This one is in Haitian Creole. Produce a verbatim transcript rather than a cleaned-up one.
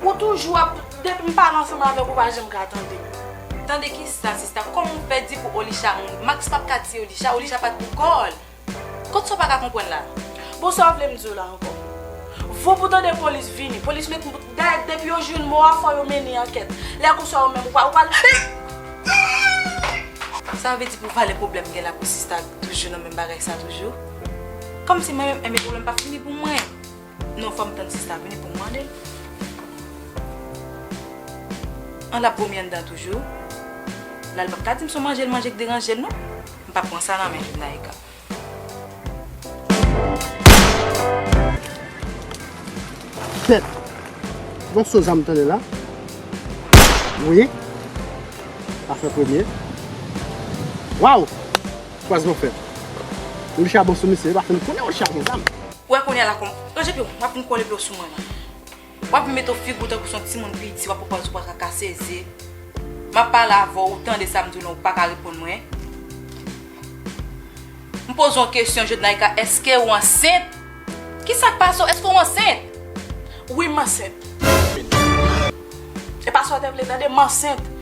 Ou toujou ap, depi m pale ansanm avèk ou, ou pa janm ka tande. Tande kisa, sista? Kòman w fè di pou Olisha? Max p ap ka tiye Olisha, Olisha pa t pou kò l. Kot sa w pa ka konprann la? Bon, sa w vle m di w la ankò? Vou pou tande polis vini. Polis met, dayè, depi yo jwenn mò a, fò yo mennen ankèt. Lè konsa, ou menm, ou pa, ou pa. Sa vle di pou valè pwoblèm gen la pou sista toujou nan menm bagay sa toujou? Kòmsi mwen menm, enben pwoblèm pa fini pou mwen. Non, fò m tann sista vini pou m mande l. An l ap vomi anndan toujou. La l p ap ka di m se yon manje l manje k deranje l non. M p ap pran sa nan men Judnaïka. Tèt. Bon, so zam tande la. Wi. Afè premye. Waw! Kwazman fèt. Olisha bon sou misye, li pa fin konnen Olisha gen zam. Ou wè kounye a la kòm, ranje pye w, m ap vin kole pye w sou mwen la. W ap mete w figi w tankou se yon timoun piti, w ap pran pòz ou pral ka kase ze. M ap pale avè w, ou tande sa m di w lan, ou pa ka reponn mwen. M poze w yon kesyon, Jodnaïka, èske w ansent? Kisa k pase w? Èske w ansent? Wi, m ansent. E pa sa w te vle tande, m ansent.